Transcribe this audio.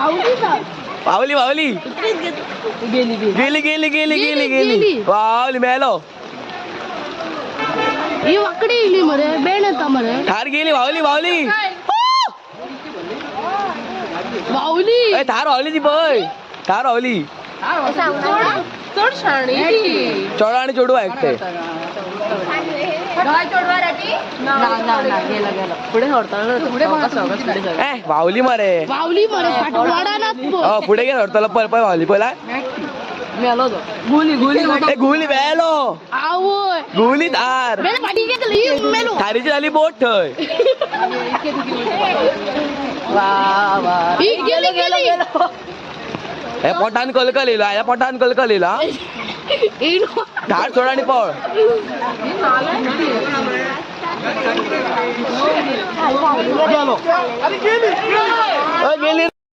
पावली पावली गेली गेली गेली गेली गेली पावली मेलो. ही वाकडी इली मरे बेण येता मरे. थार गेली वावली वावली वावली. थार वावली ती पळय थार वावली. चड शाणी चोडो आणि चेडू ऐकते. वावली मरे वावली मरे फुडें गेलो व्हरतलो पळय पळय वावली पळय गुली गुली गुली मेलो गुली थार थारीची जाली बोट थंय. हे पोटान कलकल येयलो ह्या पोटान कलकल येयलो. धाड सोड आणि पळ. गेली.